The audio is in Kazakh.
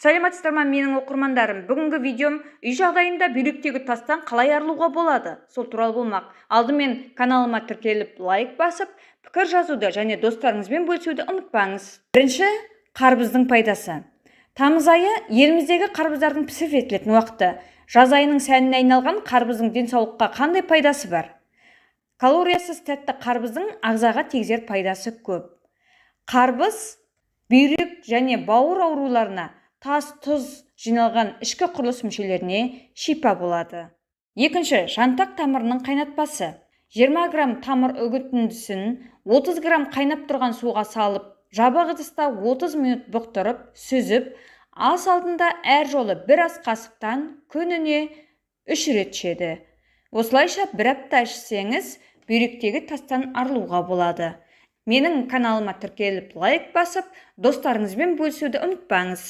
Сәлеметсіздер ма, менің оқырмандарым! Бүгінгі видеом үй жағдайында бүйректегі тастан қалай арылуға болады, сол туралы болмақ. Алдымен каналыма тіркеліп, лайк басып, пікір жазуды және достарыңызбен бөлісуді ұмытпаңыз. Бірінші, қарбыздың пайдасы. Тамыз айы еліміздегі қарбыздардың пісіп жетілетін уақыты. Жаз айының сәніне айналған қарбыздың денсаулыққа қандай пайдасы бар? Калориясыз тәтті қарбыздың ағзаға тигізер пайдасы көп. Қарбыз бүйрек және бауыр ауруларына, тас, тұз жиналған ішкі құрылыс мүшелеріне шипа болады. Екінші, жантақ тамырының қайнатпасы. 20 грамм тамыр үгітіндісін 30 грамм қайнап тұрған суға салып, жабық ыдыста 30 минут бұқтырып, сүзіп, ас алдында әр жолы бір ас қасықтан күніне 3 рет ішеді. Осылайша бір апта ішсеңіз, бүйректегі тастан арылуға болады. Менің каналыма тіркеліп, лайк басып, достарыңызбен бөлісуді ұмытпаңыз.